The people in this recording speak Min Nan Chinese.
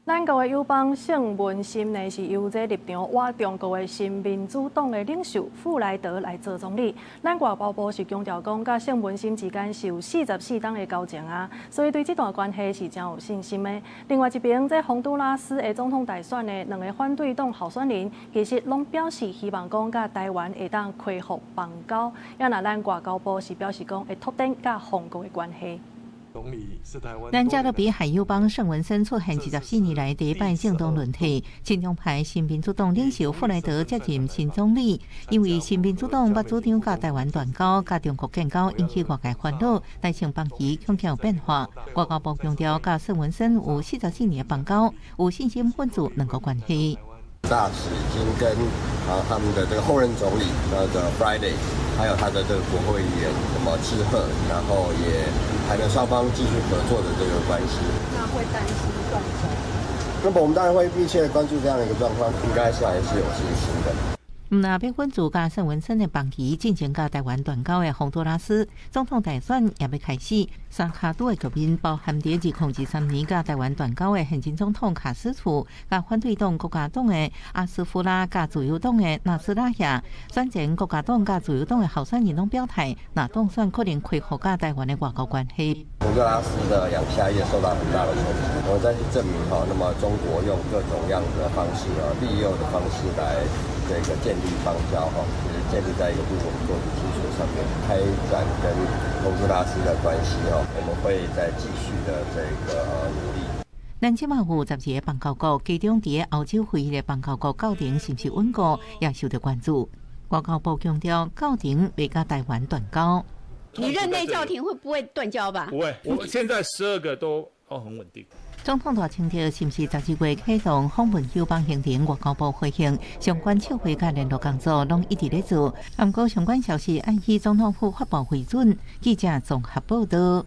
咱國的友邦聖文森呢，是由這立場倚中國的新民主黨的領袖傅萊德來做總理。咱外交部是強調講，佮聖文森之間是有44冬的交情啊，所以對這段關係是誠有信心的。另外一邊，這宏都拉斯的總統大選呢，兩个反對黨候選人其實攏表示希望講，佮台灣會當恢復邦交。也若咱外交部是表示講，會拓展佮宏國的關係。咱加勒比海友邦聖文森出現24年來第一擺政黨輪替，親中派新民主黨領袖傅萊德接任新總理。因為新民主黨捌主張佮台灣斷交、佮中國建交，引起外界煩惱，台清邦誼恐驚有變化。外交部強調，佮聖文森有44年的邦交，有信心穩住兩國關係。大使已經跟啊他們的這個候任總理那個 Friday，還有他的這個國會議員那麼致賀，然後也談了雙方繼續合作的這個關係。那會擔心斷交？那麼我們當然會密切的關注這樣的一個狀況，應該是還是有信心的。毋但欲穩住佮聖文森的邦誼，進前佮台灣斷交的宏都拉斯總統大選也欲開始，三跤拄的局面包含佇2023年佮台灣斷交的現任總統卡斯楚，佮反對黨國家黨的阿斯夫拉，佮自由黨的納斯拉亞，選前國家黨佮自由黨的候選人攏表態，若當選可能恢復佮台灣的外交關係。洪都拉斯的養蝦業受到很大的衝擊，我們再去證明哈，那麼中國用各種樣的方式啊，利誘的方式來這個建立邦交哈，其實建立在一個不穩固的基礎上面，開展跟洪都拉斯的關係哦，我們會再繼續的這個努力。咱這馬有12个邦交國，其中佇歐洲會議的邦交國教廷是毋是穩固，也受到關注。外交部強調，教廷袂佮台灣斷交。你任內教廷會不會斷交吧？不會，我現在12個都很穩定。總統賴清德是毋是12月啟動訪問友邦行程？外交部回應，相關籌備佮聯絡工作攏一直咧做。毋過相關消息按以總統府發布為準。記者綜合報道。